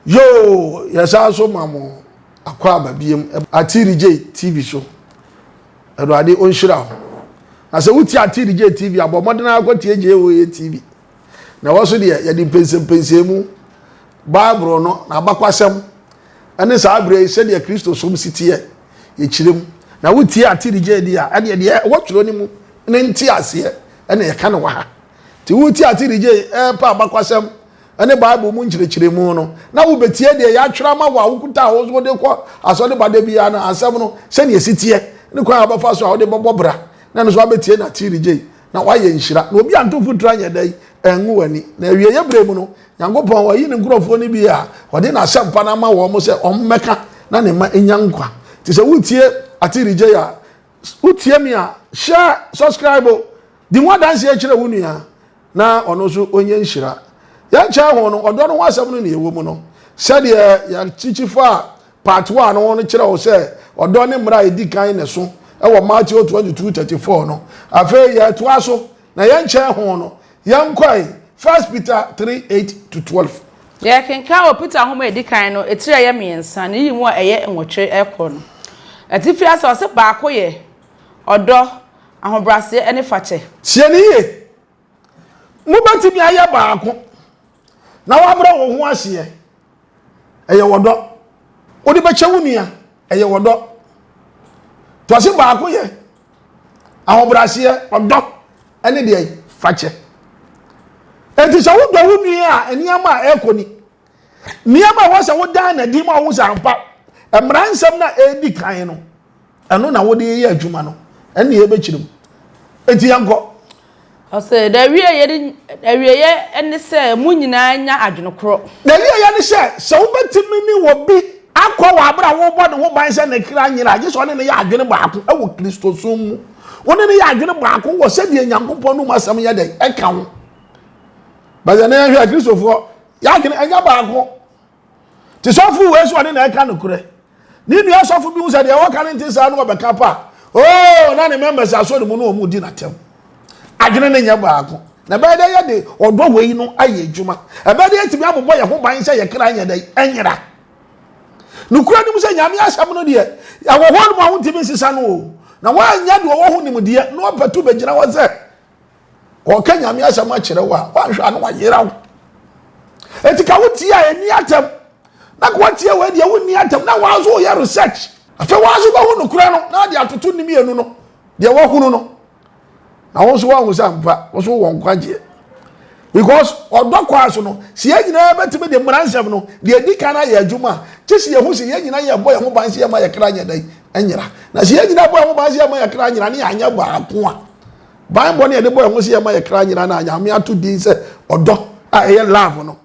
Yoo, yɛsan so ma mo akwaaba biem Atiri J TV so. Awurade ɔnhyira wo. Na sɛ wotie Atiri J TV a, bɔ mmɔden ara kɔtie JOA TV. Na ɛwɔ so deɛ, yɛde mpɛnsɛmpɛnsɛmu, Bible no, n'abakwasɛm, ne saa berɛ yi sɛdeɛ Kristo som si teɛ, yɛkyerɛ mu. Na wotie Atiri J deɛ a, ɛdeɛ deɛ ɛwɔ twerɛ no mu ne nteaseɛ ɛna yɛka no wɔ ha. Nti wotie Atiri J ɛrepa abakwasɛm ne Bible mu nkyerɛkyerɛmu no, na wobetie deɛ yɛatwerɛ ama wo a wokuta a wo nso wode kɔ asɔre ba da biara no asɛm no sɛnea ɛsi teɛ ne kwan a wobɛfa so a wode bɛbɔ bra, na ɛno nso wabɛtie na tiiri gyei na wayɛ nhyira. Na obi anto mfuturo anyɛ dɛn angu w'ani. Na awieeɛ berɛ mu no, Nyankopɔn wayi ne nkurɔfoɔ no bi a ɔde n'asɛmpa no ama wɔn sɛ wɔmmɛka na ne mma nya nkwa. Nti sɛ wotie Atiri Gyei a, wotie me a, share, subscribe, di ho adanseɛ kyerɛ wo nua. na ɔno nso ɔnyɛ nhyira. Yɛnkyɛn ho no, ɔdɔ no ho asɛm no na ɛwɔ mu no. Sɛdeɛ yɛakyikyi faa part 1 no ho no kyerɛ wo sɛ ɔdɔ ne mmara a ɛdi kan na ɛso wɔ Matthew 22:34 no. Afei yɛtoa so na yɛnkyɛn ho no, yɛnkɔe 1 Peter 3:8 to 12. Yɛkenkan wɔ Peter nhoma a ɛdi kan no etiri a ɛyɛ mmiɛnsa ne yi mu a ɛyɛ nwɔtwe rekɔ no. Atifi ase ɔse baako yɛ ɔdɔ, ahobrɛaseɛ ne fakyɛ. Tie no yie. Mobɛtumi ayɛ baako na woabrɛ wo ho aseɛ. Ɛyɛ wɔdɔ. Wode bɛkyɛ wo nua. Ɛyɛ wɔdɔ. Tɔse baako yɛ ahobrɛaseɛ, ɔdɔ ɛne deɛ fakyɛ. Enti sɛ wodɔ wo nua a, nneɛma a ɛrekɔ ni. Nneɛma a ɛwɔ sɛ wodan n'adi ma wohu sɛ ampa mmara nsɛm no a ɛredi kan no, ɛno na wode yɛ adwuma no, ɛne yɛbɛkyerɛ mu. Enti yɛnkɔ. Ɔsɛ, na awieeɛ ne sɛ mo nyinaa nya adwene korɔ. Na awieeɛ ne sɛ, sɛ wobɛtumi ne obi akɔ wɔ abere a wobɔ ne ho ban sɛ ne kra nyera, gye sɛ ɔne no yɛ adwene baako wɔ Kristosom mu. Wo ne no yɛ adwene baako wɔ sɛdeɛ Nyankopɔn no mu asɛm yɛ dɛn ɛka ho. Bɛsɛ na yɛhwɛ Kristofoɔ, yɛadwene ɛnyɛ baako. Te sɔfo wei so ɔne na ɛka nokorɛ. Ne nua sɔfo bi hu sɛ deɛ wɔka no nte saa no ɔbɛka pa. Oh, na ne members asɔre mu no wɔn di n'atɛm. Adwene no nyɛ baako. Na ɛbɛyɛ dɛ yɛde ɔdɔ wei no ayɛ adwuma. Ɛbɛyɛ dɛ yɛtumi abobɔ yɛn ho ban sɛ yɛ kra nyɛ dɛ ɛnyera. Nokorɛ nim sɛ Nyame asɛm no deɛ ɛwɔ hɔ nom a wontumi nsesa no o. Na woanyɛ deɛ ɔwɔ ho nimdeɛ na ɔpɛto bɛgyina hɔ sɛ Ɔka Nyame asɛm akyerɛ wo a, woanhwɛ a na wayera wo. Eti ka wotie a ɛni atɛm. Na ka wotie wei deɛ wonni atɛm na wɔn nso woyɛ research. Afei wɔn nso bɛhu nokorɛ no na ade atoto ne mmienu no deɛ wɔahunu no. Na wɔn nso wɔahu sɛ ampa wɔn nso wɔ nkwagyeɛ. Because ɔdɔ kwan so no, sɛ yɛn nyinaa bɛtumi de mmara nsɛm no deɛ ɛdi kan ayɛ adwuma a, gye sɛ yɛhu sɛ yɛn nyinaa yɛbɔ yɛn ho ban sɛ yɛma yɛ kra nyɛ dɛn nyera. Na sɛ yɛn nyinaa bɔ yɛn ho ban sɛ yɛma yɛ kra nyera ne yɛanyɛ baako a, Banbɔ no yɛde bɔ yɛn ho sɛ yɛma yɛ kra nyinaa na Nyame ato din sɛ ɔdɔ a ɛyɛ love no.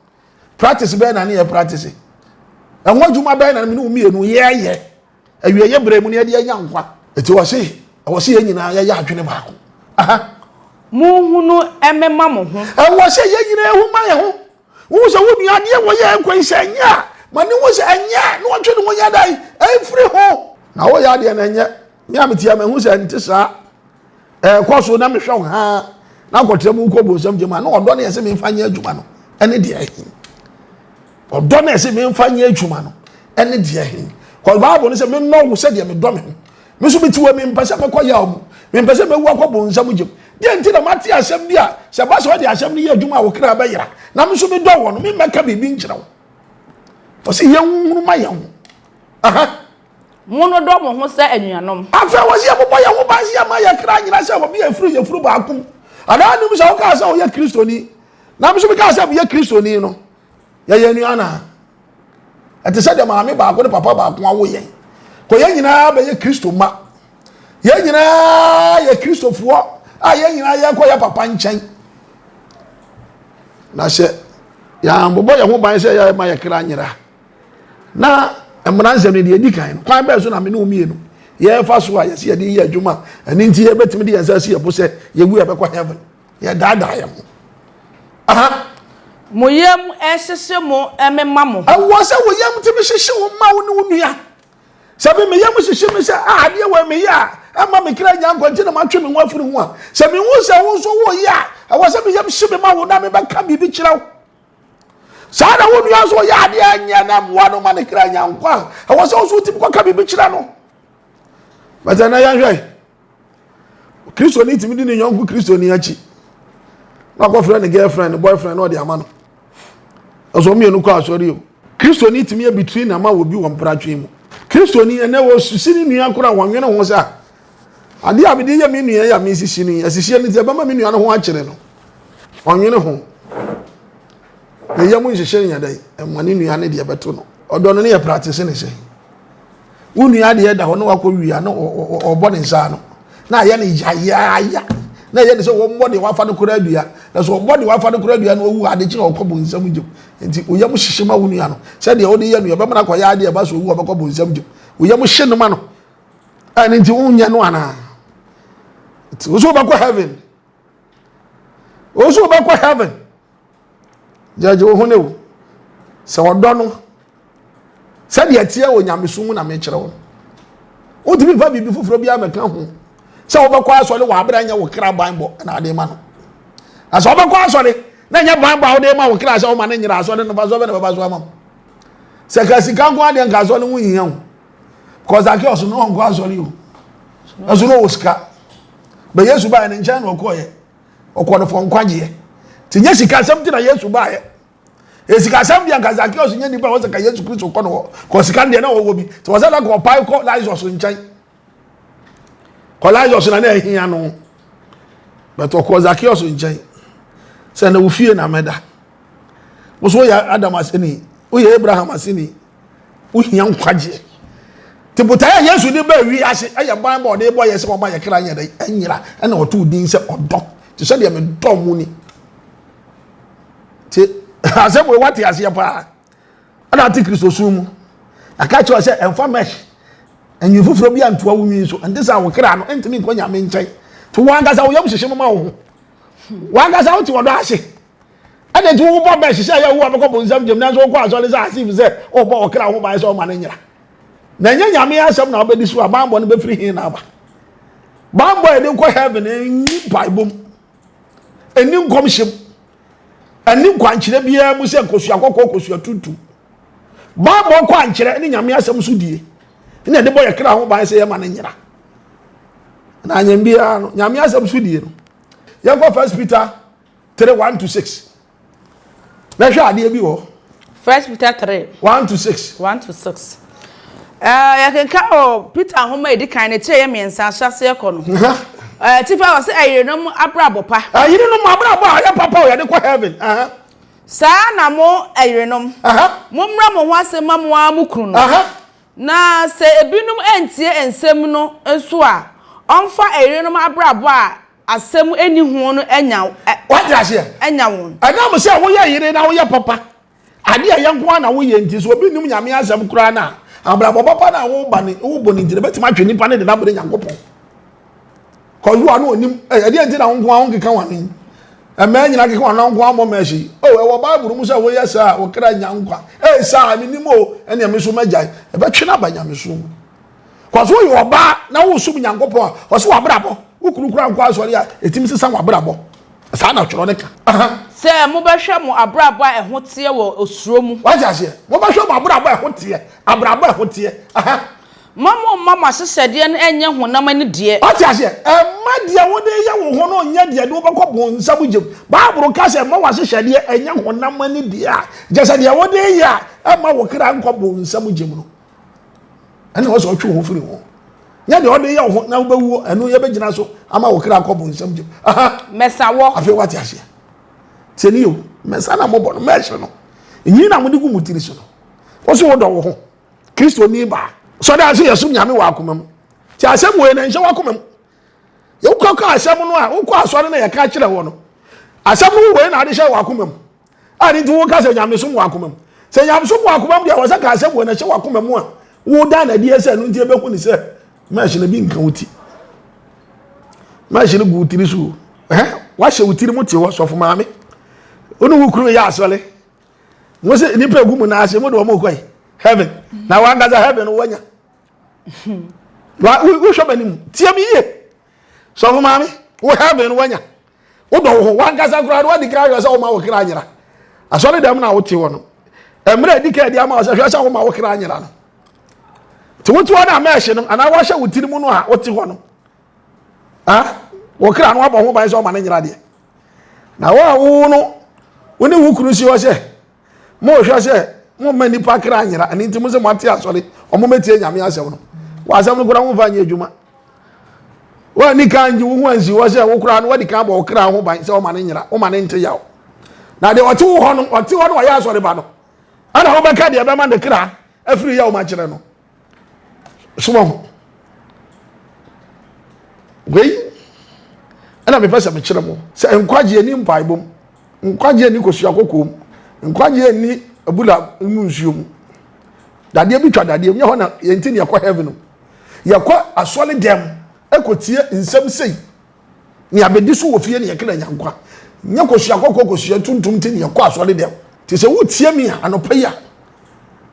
Practice bɛyɛ na ne yɛ practice. Ɛho adwuma bɛyɛ na me ne wo mmienu yɛyɛ. Awieyɛ berɛ mu no yɛde anya nkwa. Eti wɔ se ɛwɔ sɛ yɛn nyinaa yɛyɛ adwene baako. Aha. Monhunu mmema mo ho. Ɛwɔ sɛ yɛn nyinaa hu ma yɛn ho. Wohu sɛ wo nua adeɛ wɔ yɛ nkwa yi sɛ ɛnyɛ a, ma ne hu sɛ ɛnyɛ na ɔntwe ne ho nyɛ dɛn ɛmfiri ho. Na woyɛ adeɛ no ɛnyɛ. Me a mete a mahu sɛ ɛnte saa. Ɛrekɔ so na mehwɛ wo haa na akɔtena mu kɔ bonsam gyam a na ɔdɔ no yɛ sɛ memfa nyɛ adwuma no ɛne deɛ ɛhe. Ɔdɔ no yɛ sɛ memfa nyɛ adwuma no ɛne deɛ ɛhe. Kɔ Bible no sɛ mennɔ wo sɛdeɛ medɔ me ho. Me nso mete wɔ mempɛ sɛ mɛkɔ yaw mu. Mempɛ sɛ mɛwu akɔ bonsam gyam. Deɛ nti na mate asɛm bi a sɛ ba sɛ ɔde asɛm no yɛ adwuma a wo kra bɛyera na me nso medɔ wɔ no memmɛka biribi nkyerɛ wo. Ɔsɛ yɛnhunu ma yɛn ho. Aha. Monnodɔ mo ho sɛ anuanom. Afei wɔ sɛ yɛbobɔ yɛn ho ban sɛ yɛma yɛn kra nyera sɛ obi a ɛfiri yafunu baako mu. Anaa nim sɛ wokaa sɛ woyɛ Kristoni, na me nso mekaa sɛ meyɛ Kristoni no, yɛyɛ nua anaa? Ɛte sɛ deɛ maame baako ne papa baako awo yɛn. Kɔ yɛn nyinaa bɛyɛ Kristo mma. Yɛn nyinaa yɛ Kristofoɔ a yɛn nyinaa yɛkɔ yɛ papa nkyɛn. Na sɛ yɛambobɔ yɛn ho ban sɛ yɛma yɛ kra nyera Na mmara nsɛm no deɛ ɛdi kan no, kwan bɛn so na me ne wo mmienu yɛrefa so a yɛsɛ yɛde yɛ adwuma a ɛno nti yɛbɛtumi de yɛn nsa asi yɛn bo sɛ yɛwu yɛbɛkɔ heaven? Yɛdaadaa yɛn ho. Aha. Mo yam nhyehye mo mmema mo ho. Ɛwɔ sɛ wo yam tumi hyehye wo ma wo ne wo nua. Sɛ me me yam hyehye me sɛ a adeɛ wɔ meyɛ a ɛma me kra nya nkwa nti na matwe me ho afiri ho a, sɛ mehu sɛ wo nso woyɛ a, ɛwɔ sɛ me yam hye me ma wo na mebɛka biribi kyerɛ wo. Saa na wo nua nso ɔyɛ adeɛ nyɛ na mmoa no ma ne kra nya nkwa a, ɛwɔ sɛ wo nso wotumi kɔka biribi kyerɛ no. Bɛtɛ na yɛnhwɛ. Kristoni tumi di ne yɔnko Kristoni akyi na akɔfrɛ ne girlfriend ne boyfriend na ɔde ama no. Ɛsɛ wɔn mmienu kɔ asɔre o. Kristoni tumi abitiri na ama wɔ bi wɔ mpratwe mu. Kristoni ɛnɛ wɔsisi ne nua koraa wɔnwene ho sɛ adeɛ a mede yɛ me nua yi a mesisi no yi asisie no nti ɛbɛma me nua no ho akyere no. Ɔnwene ho. Ne yam nhyehyɛ nyɛ dɛn ɛma ne nua ne deɛ bɛto no. Ɔdɔ no ne yɛ pratese ne sɛn. Wo nua adeɛ da hɔ na wakɔ wia na ɔbɔ ne nsa ano na ayɛ no yayaaya na ɛyɛ ne sɛ wɔmmɔ deɛ wafa no koraa dua na sɛ ɔbɔ deɛ wafa no koraa dua na ɔwu ade kye na ɔkɔ bonsam gyem nti wo yam hyehye ma wo nua no sɛdeɛ wode yɛ no yɛbɛma no akɔyɛ adeɛ ɛba so ɔwu ɔbɛkɔ bonsam gyem wo yam hye no ma no ɛne nti wonyɛ no anaa nti wo so wobɛkɔ heaven wo so wobɛkɔ heaven Gyagye wo ho ne wo. Sɛ ɔdɔ no, sɛdeɛ ɛteɛ wɔ nyamesom mu na mekyerɛ wo no. Wontumi mfa biribi foforɔ biara mɛka ho sɛ wobɛkɔ asɔre wɔ abere anyɛ wo kra banbɔ na ade ma no. Na sɛ wobɛkɔ asɔre na ɛnyɛ banbɔ a wode ma wo kra sɛ woma no nyera asɔre no fa so bɛ na bɛba so ama wo. Sɛ ka sika nko adeɛ nka asɔre no ho nhia wo. Because Zacchaeus no ɔnkɔ asɔre o. Ɛso no ɔwɔ sika. Bɛ Yesu baeɛ ne nkyɛn na ɔkɔɔyɛ. Ɔkɔɔ no fɔ nkwagyeɛ. Nti nyɛ sikasɛm nti na Yesu baeɛ. Ɛyɛ sikasɛm deɛ nka Zacchaeus nyɛ nipa a wɔsɛ ka Yesu Kristo kɔ no hɔ. Kɔ sika no deɛ na ɔwɔ bi. Nti wɔsɛ na kɔ ɔpae kɔ Lazarus nkyɛn. Kɔ Lazarus na na ahia no. But ɔkɔ Zacchaeus nkyɛn. Sɛ na wo fie na mɛda. Wo so woyɛ Adam aseni, woyɛ Abraham aseni. Wohia nkwagyeɛ. Nti botaeɛ a Yesu de baa wiase yɛ ban bɔ ɔde bɔ yɛ sɛ ɔma yɛ kra nyɛ dɛ ɛnyera ɛna ɔtoo din sɛ ɔdɔ. Te sɛ deɛ medɔ mu ni. Te asɛm wei wate aseɛ paa. Ɛna ate Kristosom mu. Aka kyerɛ sɛ ɛmfa mesh nwi foforɔ bi antoa wo nwi so. Ɛnte sɛ wo kra no ɛntumi nkɔ Nyame nkyɛn. Nti wo ankasa wo yam hyehye moma wo ho. Wo ankasa wote ɔdɔ ase. Ɛna nti wobɔ bɛ hyehyɛ yɛ wo a bɛkɔ bonsam gyam nanso wokɔ asɔre sɛ as if sɛ wobɔ ɔkra ho ban sɛ ɔma no nyera. Na ɛnyɛ Nyame asɛm na wobɛdi so a banbɔ no bɛfiri he na aba. Banbɔ a yɛde kɔ heaven ɛnni mpaebɔ mu, ɛnni nkɔmhyɛ mu, ɛnni nkwankyerɛ biara mu sɛ kosua kɔkɔɔ kosua tuntum. Banbɔ kwankyerɛ ne Nyame asɛm so die na ɛde bɔ yɛ kra ho ban sɛ yɛma no nyera. Na anyɛ biara no Nyame asɛm so die no. Yɛnkɔ First Peter 3 1 to 6 na hwɛ adeɛ bi wɔ First Peter 3 1 to 6 1 to 6 yɛkenka wɔ Peter nhoma a ɛdi kan no tire yɛ mmiɛnsa ahyɛaseɛ kɔ no tifa wɔ sɛ ɛyerenom abrabɔ pa ɛyerenom abrabɔ a ɛyɛ papa o yɛde kɔ heaven saa na mo ɛyerenom mommrɛ mo ho ase ma mo ara mo kunu no na sɛ ebinom antie nsɛm no nso a ɔmfa ɛyerenom abrabɔ a asɛm nni ho no anya Wate aseɛ? anya wɔn. Ɛnam sɛ woyɛ yere na woyɛ papa, adeɛ a ɛyɛ nko ara na woyɛ nti, sɛ obi nnim Nyame asɛm koraa no a, abrabɔ papa no a woba ne wobɔ no nti no, ɛbɛtumi atwe nipa no de no abrɛ Nyankopɔn. Kɔs bi wɔ no onim, ɛdeɛ nti na wo nko ara wonkeka w'ano yi. Mmaa nyina keka w'ano nko ara mmɔ mɛhye yi. Oh, ɛwɔ Bible mu sɛ woyɛ saa a, wo kra nya nkwa. Ee, saa, menim o, ɛnneɛ me nso mɛgyae. Ɛbɛtwe no aba Nyamesom mu. Kɔso woyɛ ɔbaa na wosom Nyankopɔn a, ɔse w'abrabɔ, wo kunu koraa nkɔ asɔre a, ɛtumi sesa w'abrabɔ. Saa na twerɛ no ka. Sɛ mobɛhwɛ mo abrabɔ a ɛho teɛ wɔ osuro mu. Wate aseɛ? Mobɛhwɛ mo abrabɔ a ɛho teɛ. Abrabɔ a ɛho teɛ. Mma momma mo ahyehyɛdeɛ no nnyɛ honam ani deɛ. Wate aseɛ? Mma deɛ wode reyɛ wo ho no nnyɛ deɛ ɛde wo bɛkɔ bonsam gyem. Bible ka sɛ mma w'ahyehyɛdeɛ nnyɛ honam ani deɛ a, kyerɛ sɛ deɛ wode reyɛ a ɛmma wo kra nkɔ bonsam gyem no. Ɛna ɛwɔ sɛ ɔtwe wo ho firi ho. Nyɛ deɛ ɔde yɛ wo ho na wobɛwuo, ɛno yɛbɛgyina so ama wo kra akɔ bonsam gyem. Mɛsawɔ. Afei wate aseɛ. Tie ni o, mɛsa na mobɔ no, mɛhyɛ no. Nyi na mode gu mo tiri so no. Wo so wodɔ wo ho. Kristo ni baa. Sɔde ase yɛsom Nyame wɔ akoma mu. Ti asɛm wei na nhyɛ w'akoma mu. Yɛwokɔ ka asɛm no a, wokɔ asɔre na yɛka kyerɛ wɔ no. Asɛm no wei na ade hyɛ w'akoma mu. A ne nti woka sɛ nyamesom wɔ akoma mu. Sɛ nyamesom wɔ akoma mu deɛ wɔ sɛ ka asɛm wɔ na ɛhyɛ w'akoma mu a woda no adiɛ sɛ ɛno nti ɛbɛhu ne sɛ mɛhye no bi nka wo ti. Mɛhye no gu wo tiri so. Ɛhɛ wahyɛ wo tiri mu te hɔ sɔfo maame. Wo ne wo kunu yɛ asɔre. Mo sɛ nnipa egu mu n'ase mo de wɔn kɔ yi heaven. Na wankasa heaven wanya. Wohwɛ m'anim tie me yie. Sɔfo maame wo heaven wanya. Wodɔ wo ho wankasa koraa no wadi kra hwɛ sɛ woma wo kra nyera. Asɔre dɛm na wote hɔ no, mmerɛ adi kan adi ama wo sɛ hwɛ sɛ woma wo kra nyera no. Nti wote hɔ no a mɛɛhye no anaa wɔahyɛ wo tiri mu no a wote hɔ no, ah, wo kra no abɔ ho ban sɛ ɔma no nyera deɛ. Na wo a wo no, wo ne wo kunu si hɔ sɛ mohwɛ sɛ momma nnipa kra nyera, ɛno nti mo sɛ moate asɔre, ɔmo mɛtie Nyame asɛm no. Wɔ asɛm no koraa momfa nyɛ adwuma. Woanni kan ngye wo ho ansi hɔ sɛ wo koraa no woadi kan abɔ wo kra ho ban sɛ ɔma no nyera, woma no nte yaw. Na deɛ ɔte wo hɔ no, ɔte hɔ no ɔyɛ asɔre ba no, ɛna wobɛka deɛ ɛbɛma ne kra afiri yaw mu akyerɛ no. So wɔ ho. Wei ɛna mepɛ sɛ mekyerɛ mo sɛ nkwagyeɛ ni mpaebɔ mu, nkwagyeɛ ni kosua kɔkɔɔ mu, nkwagyeɛ ni abula mu nsuo mu. Dadeɛ bi twa dadeɛ mu, nyɛ hɔ na yɛn ti ne yɛkɔ heaven. Yɛkɔ asɔre dɛm kɔtie nsɛm sei ne abɛdi so wɔ fie ne yɛkra nya nkwa. Nyɛ kosua kɔkɔɔ kosua tuntum nti ne yɛkɔ asɔre dɛm. Nti sɛ wotie me a anɔpa yi a,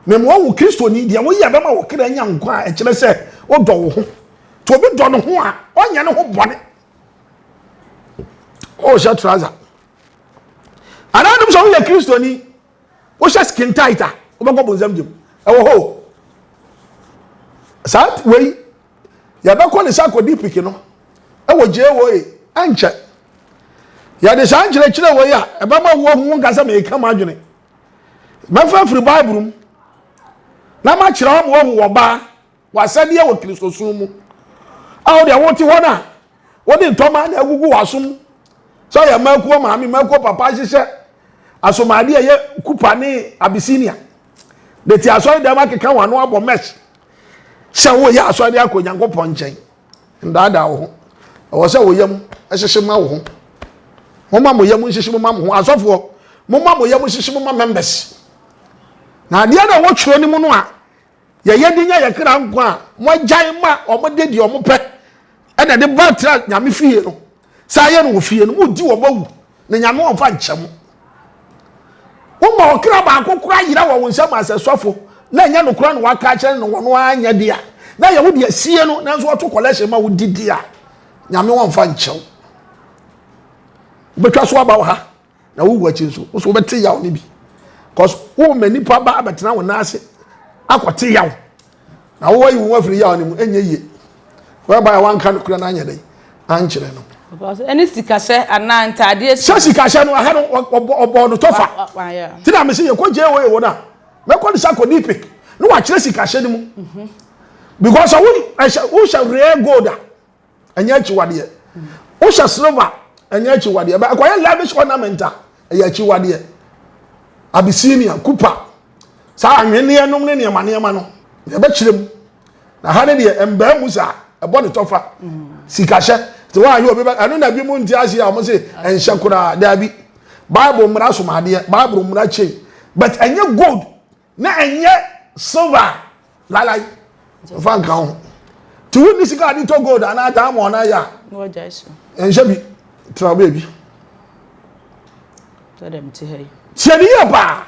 mema woahu Kristoni deɛ woyɛ bɛma wo kra nya nkwa a ɛkyerɛ sɛ wodɔ wo ho. Nti obi dɔ ne ho a ɔnyɛ ne ho bɔne. Ɔhyɛ trouser. Anaa nom sɛ woyɛ Kristoni wohyɛ skin tight a wobɛkɔ bonsam gyem ɛwɔ hɔ saa wei yɛbɛkɔ ne sa akɔdi piki no ɛwɔ JOA ɛnkyɛ yɛde saa nkyerɛkyerɛ wei a ɛbɛma wo ahu wo nka sɛ meka m'adwene mɛfa firi bible mu na makyerɛ wo ma woahu wɔ baa W'asɛdeɛ wɔ Kristosom mu a wo deɛ wote hɔ no a wode ntɔma na agugu w'asom sɛ ɔyɛ mmakuo maame mmakuo papa ahyehyɛ asomadeɛ ɛyɛ kupa ne abisinia de te asɔre dɛm akeka wɔn ano abɔ mesh sɛ woyɛ asɔre de akɔ Onyankopɔn nkyɛn ndaadaa wo ho ɛwɔ sɛ wo yam hyehye ma wo ho momma mo yam nhyehye mo ma mo ho asɔfoɔ momma mo yam nhyehye mo ma members na adeɛ na ɛwɔ twerɛ no mu no a Yɛyɛ de nya yɛn kra nkwa a, moagyae ma wɔde deɛ wɔpɛ ɛna de ba tra nyame fie no. Saa yɛ no wɔ fie no, modi wɔn awu na nyame wɔmfa nkyɛ mo. Woma ɔkra baako kora yera wɔ wo nsam asɛ sɔfo na ɛnyɛ nokora na waka akyerɛ no wɔn anyɛ de a na yɛ wo de asie no nanso wɔto kɔlɛhyɛ ma wodi di a nyame wɔmfa nkyɛ wo. Wobɛtwa so aba wɔ ha. Na wowu akyi nso, wo so wobɛte yaw no bi. Cause woma nipa ba abɛtena wo nan ase akɔte yaw. Na wowayi wo ho afiri yaw no mu, ɛnyɛ yie. Whereby a wanka nokorɛ no anyɛ dɛn ankyerɛ no. Ɛne sikahyɛ anaa ntaadeɛ. Sɛ sikahyɛ no, aha no ɔbɔɔ no tɔfa. Ti na mese yɛkɔ JOA wɔ no a, mɛkɔ ne sɛ akɔ DPIC na wakyerɛ sikahyɛ no mu. Mhm. Because wohyɛ rare gold a, ɛnyɛ akyiwadeɛ wohyɛ silver ɛnyɛ akyiwadeɛ bɛ ɛkɔyɛ lavish ornament a ɛyɛ akyiwadeɛ abyssinia kupa saa anwenneɛ nom ne nneɛma nneɛma no yɛbɛkyerɛ mu na ha ne deɛ mbaa mu saa ɛbɔ ne tɔfa sikahyɛ te wɔn ayɛ obi bɛ ɛno na bi mu nti ase a wɔn se ɛnhyɛ koraa daabi bible mmara somadeɛ bible mmara chain but ɛnyɛ gold na ɛnyɛ silver lalai nfa nka ho nti wonni sika ade tɔ gold anaa diamond anaa yɛ a ɛnhyɛ bi tena baabi tiɛ ne yie paa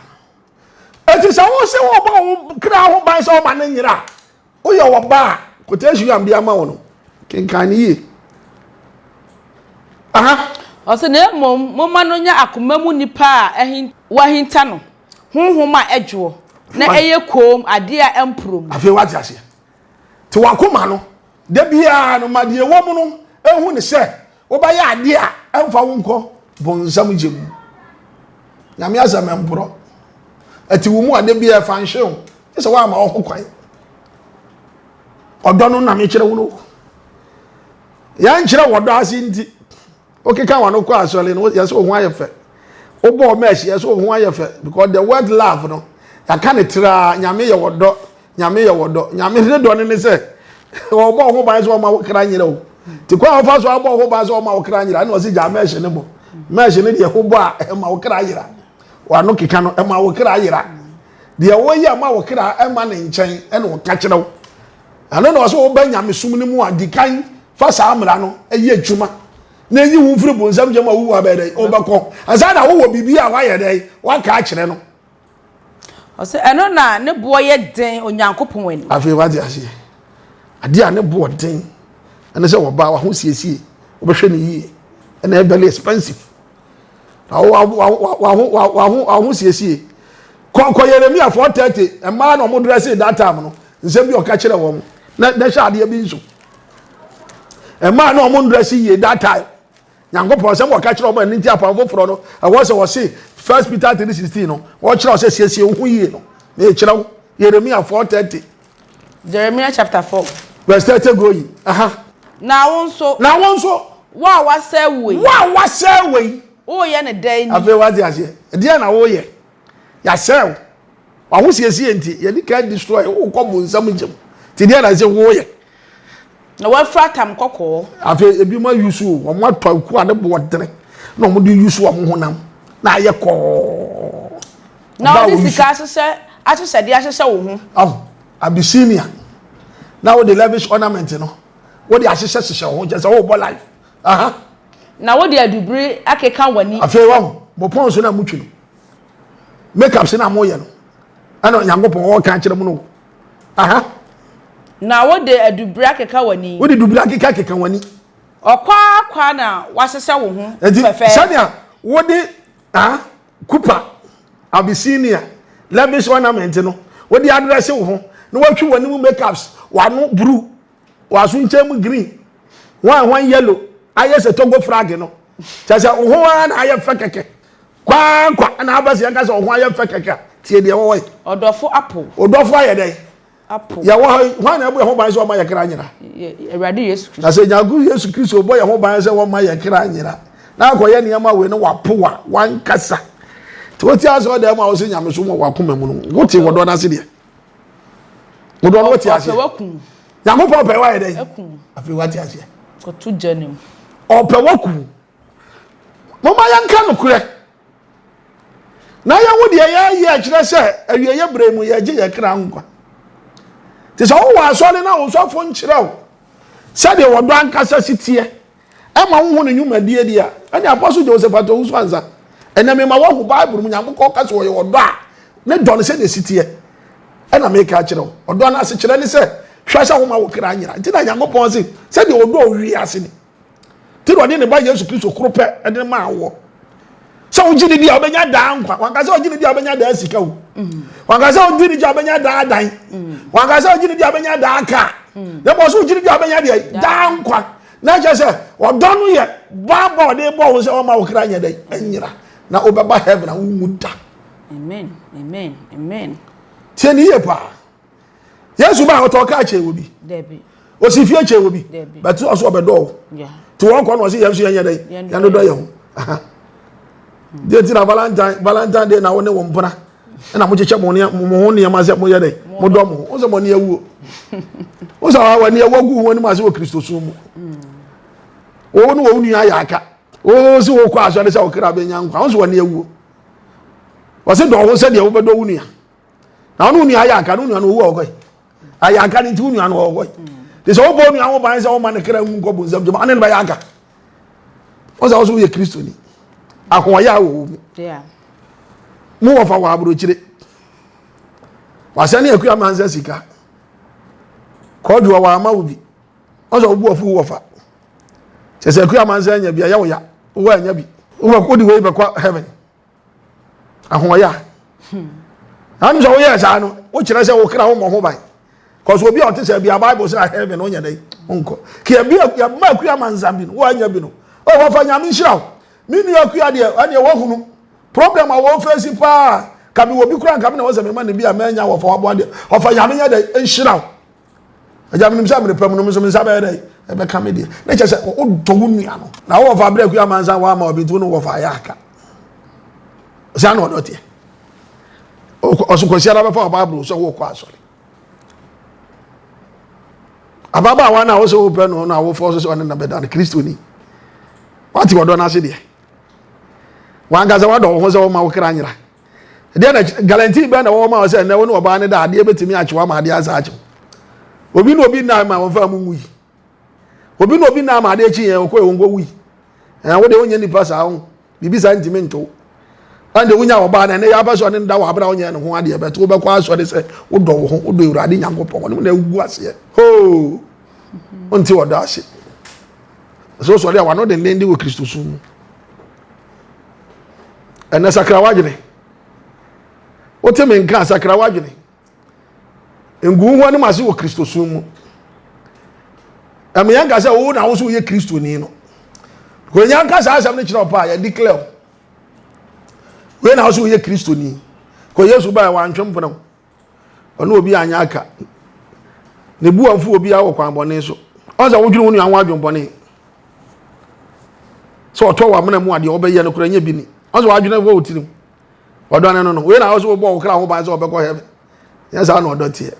eti sɛ wo sɛ wɔbɔ wo kra ho ban sɛ ɔma ne nyera Woyɛ ɔba a, quotation a mede ama wo no, kenkan no yie. Aha. Ɔse, na mmom momma no nyɛ akoma mu nipa a wɔahinta no, honhom a ɛdwoɔ, na ɛyɛ komm, adeɛ a ɛmporɔ mu. Afei wate aseɛ. Te w'akoma no, da biara no, ma deɛ ɛwɔ mu no ɛhu ne sɛ wobɛyɛ adeɛ a ɛmfa wo nkɔ bonsam gye mu. Nyame asɛm ɛmporɔ. Ɛte wo mu a da biara ɛfa nhye wo. Gye sɛ woama wo ho kwan. Ɔdɔ no na mekyerɛ wo no. Yɛnkyerɛ wɔdɔ ase nti. Wokeka wɔn kɔ asɔre no, yɛsɛ wo ho ayɛ fɛ. Wobɔ mesh, yɛsɛ wo ho ayɛ fɛ. Because the word love no, yɛaka ne traa, nyame yɛ wɔdɔ, nyame yɛ wɔdɔ. Nyame ne dɔ no ne sɛ, wɔbɔ ho ban sɛ ɔma wo kra nyerɛ wo. Nti kwan a wɔfa so abɔ ho ban sɛ ɔma wo kra nyerɛ, ɛna ɔse gyaa mesh ne bɔ. Mesh ne deɛ wobɔ a, ɛma wo kra yera. Wano keka no, ɛma wo kra yera. Deɛ wɔyɛ ma wo kra ɛma ne nkyɛn ɛna ɔka kyerɛ wo. Ɛno na ɔsɛ woba nyamesom no mu a, di kan fa saa mmara no yɛ adwuma na eyi wo mfiri bonsam gyam a wowu abɛyɛ dɛn wobɛkɔ ansa na wowɔ biribi a woayɛ dɛn woaka akyerɛ no. Ɔsɛ ɛno na ne boɔ yɛ den Onyankopɔn anim. Afei wate aseɛ adeɛ a ne boɔ den ɛne sɛ wɔbaa wahosiesie wobɛhwɛ no yie ɛna ɛyɛ very expensive. Waho siesie. Kɔ kɔ Yeremia 4:30 mmaa na wɔn dresse that time no nsɛm bi ɔka kyerɛ wɔn na na hyɛ adeɛ bi nso. Mmaa na wɔn dresse yie that time. Nyankopɔn sɛm wɔka kyerɛ wɔn ɛno nti apam foforɔ no ɛwɔ sɛ wɔse First Peter 3:16 no wɔkyerɛ sɛ siesie wo ho yie no na ɛkyerɛ wo Yeremia 4:30. Jeremiah chapter 4. Verse 30 going. Aha. Na wo nso. Na wo nso. Wo a wasɛe wo yi. Wo a wasɛe wo yi. Woyɛ ne dɛn ni? Afei wate aseɛ. Ɛdeɛn na woyɛ? Yɛasɛe wo. W'ahosiesie nti, yɛde kan destroy wokɔ bonsam gyam. Nti deɛ na ɛsɛ woyɛ? Na wafura tam kɔkɔɔ. Afei ebi mo ayusu o, wɔn atɔ akuo a ne boɔ dene na wɔn de yusu wɔn honam na ayɛ kɔɔ. Na wɔde sika ahyehyɛ ahyehyɛdeɛ ahyehyɛ wo ho. Aho, Abyssinia. Na wode lavish ornament no, wode ahyehyɛ hyehyɛ wo ho kyɛ sɛ wobɔ life. Aha. Na wode adubiri akeka w'ani. Afei wahu, mo pɔn so na motwi no. Makeup se na moyɛ no. Ɛna Onyankopɔn ɔka kyerɛ mo no. Aha. Na wode adubiri akeka w'ani. Wode dubiri akeka keka w'ani. Ɔkwaakwa na wahyehyɛ wo ho fɛfɛɛfɛ. Sɛnea wode ah, kupa, Abyssinia, lavish ornament no, wode adrɛse wo ho na watwi w'anim makeups, w'ano blue, w'aso nkyɛn mu green, hwan hwan yellow, ayɛ sɛ Togo flag no. Kyerɛ sɛ wo ho ara na ayɛ fɛ kɛkɛ. Kwaakwa na aba sɛ yɛnka sɛ wo ho ayɛ fɛ kɛkɛ a, tie deɛ ɛwɔ hɔ yi. Ɔdɔfo apo. Ɔdɔfo ayɛ dɛn? Apo. Yɛwɔ ha yi, hwan na ɛbɔ yɛn ho ban sɛ ɔma yɛn kra nyera? Awurade Yesu Kristo. Na sɛ Nyankopɔn Yesu Kristo bɔ yɛn ho ban sɛ wɔma yɛn kra nyera, na akɔyɛ nneɛma wei no wapo a, wankasa. Nti wote asɔre dɛm a wosɛ nyamesom wɔ w'akoma mu no, wote wɔdɔ no ase deɛ. Wɔdɔ no wote aseɛ. Nyankopɔn pɛ wayɛ dɛn? Afei wate aseɛ. Kɔto gya no mu. Ɔpɛ waku. Momma yɛnka nokorɛ. Na yɛho deɛ yɛyɛ kyerɛ sɛ awieeɛ berɛ mu yɛgye yɛn kra nkwa. Te sɛ wowɔ asɔre na wo sɔfo nkyerɛ wo sɛdeɛ wɔdɔ ankasa si teɛ ɛma wohu ne nnwumadie deɛ a, ɛne Apostle Joseph Atowu so ansa. Ɛnɛ mema woahu Bible mu Nyankopɔn ka sɛ ɔyɛ ɔdɔ a ne dɔ no sɛdeɛ si teɛ. Ɛna meka akyerɛ wo. Ɔdɔ no asekyerɛ ne sɛ hwɛ sɛ woma wo kra nyera. Nti na Nyankopɔn se sɛdeɛ ɔdɔ wiase ni. Nti na ɔde ne ba Yesu Kristo koro pɛ de maa woɔ. Sɛ wogye ne di a wobɛnya daa nkwa. Wanka sɛ wogye ne di a wobɛnya daa sika o. Wanka sɛ wogye ne di a wobɛnya daa dan. Wanka sɛ wogye ne di a wobɛnya daa kaa. Na mmom sɛ wogye ne di a wobɛnya deɛ daa nkwa. Na kyerɛ sɛ ɔdɔ no yɛ baabɔ a ɔde bɔ wo sɛ ɔma wo kra nyɛ dɛ nyera na wobɛba heaven a wonwu da. Amen. Amen. Amen. Tie ne yie paa. Yesu baa ɔtɔ kaa kyɛɛ wɔ bi. Osi fie kyɛɛ wɔ bi. Bɛte ɔso ɔbɛdɔ wo. Te wɔn kɔ na ɔsi yɛn nso yɛn nyɛ dɛ. Yɛn dodɔ yɛn ho. Deɛ ti na valentine valentine day na wo ne wɔn mpena ɛna mo kyekyɛ mo mo ho nneɛma sɛ mo yɛ dɛ mo dɔ mo ho. Wo sɛ mo ani awuo. Wo sɛ wɔn ani awuo gu wɔn anim ase wɔ Kristo som mu. Wo ne wɔn nua ayɛ aka. Wo sɛ wɔkɔ asɔre sɛ ɔkra bɛnya nkwa. Wo sɛ wɔn ani awuo. Wɔsɛ dɔ ho sɛdeɛ wobɛdɔ wo nua. Na ɔne wo nua ayɛ anka ne wo nua no owu a ɔkɔe. Ayɛ anka ne nti wo nua no ɔkɔe. Te sɛ wobɔ nua ho ban sɛ woma ne kra nwu nkɔ bonsam gyama ɔne no bɛyɛ anka. Wo sɛ wo so woyɛ Kristoni. Ahoɔyɛ a wɔ wo mu. Mo wɔfa wɔ aburokyire. Wasɛne akua mansa sika. Kɔɔdwoɔ wɔ ama wo bi. Wo sɛ wobu afu wɔfa. Kyɛ sɛ akua mansa anya bi a yɛ wo ya. Wowɔ anya bi. Wode wei bɛkɔ heaven. Ahoɔyɛ a. Na sɛ woyɛɛ saa no, wokyerɛ sɛ wo kra wommɔ ho ban. Kɔsɛ obi a ɔte sɛ bia Bible sɛ heaven wonyɛ dɛn wonkɔ. Ka ebi yɛma akua mansa bi no, woanya bi no. O wɔfa Nyame nhyira wo. Me nua akua deɛ ɛneɛ woahunu problem a wɔfɛsi paa. Ka me wɔ bi koraa nka me na wɔ sɛ mema ne bi a manya wɔfa waboa deɛ. Ɔfa Nyame nyɛ dɛn nhyira wo. Agya menim sɛ mmerɛ pa mu no me nso me nsa bɛyɛ dɛn ɛbɛka me deɛ. Na kyerɛ sɛ wodɔ wo nua no. Na wowɔ fa berɛ akua mansa woama obi nti wo ne wɔfa ayɛ aka. Saa na ɔdɔ teɛ. Ɔso kwasiara bɛfa wɔ Bible sɛ wokɔ asɔre. Ababaawa no a wosɛ wopɛ no na awofo so sɛ ɔne na bɛda no Kristoni. Wate ɔdɔ no ase deɛ. Wankasa wadɔ wo ho sɛ woma wo kra nyera. Deɛ na guarantee bɛn na wɔwɔ ma wo sɛ ɛnɛ wo ne ɔbaa no da adeɛ bɛtumi akyew ama adeɛ asa akyew. Obi ne obi nna ma wɔmfa mu nwui. Obi ne obi nna ama adeɛ kyi yɛn ɔkɔ yɛn wɔnkɔ wui. Ɛn wo deɛ wonyɛ nipa saa ho. Biribi saa ntumi nto. Ɛn deɛ wonya ɔbaa no ɛnɛ yɛ apɛ sɛ ɔne no da wɔ abere a wonyɛ ne ho adeɛ bɛto wobɛkɔ asɔre sɛ wodɔ wo ho wodɔ Awurade Nyankopɔn ɔne mu na agu aseɛ. Hoo! Wonte ɔdɔ ase. Sɛ wosɔre a wano dendenden wɔ Kristosom mu. Ɛnɛ sakra w'adwene. Wote me nka sakra w'adwene. Ngu wo ho anim ase wɔ Kristosom mu. Ɛmɛ yɛn ka sɛ wo na wo so woyɛ Kristoni no. Kò yɛn ka saa asɛm no kyerɛ ɔpa a yɛ declare wo. Wei na wo so woyɛ Kristoni. Kò Yesu baa wantwe mpena wo. Ɔne obi anyɛ aka. Ne bu amfu obi wɔ kwan bɔne so. Ɔn sɛ wodwene wo nua ho adwene bɔne. Sɛ ɔtɔ wɔ amena mu adeɛ ɔbɛyɛ no koraa nyɛ bi ni. Ɔn sɛ wadwene wɔ wo tirim. Ɔdɔ ne no no. Wei na wo so wobɔ wo kra ho ban sɛ ɔbɛkɔ heaven. Nyɛ saa na ɔdɔ teɛ.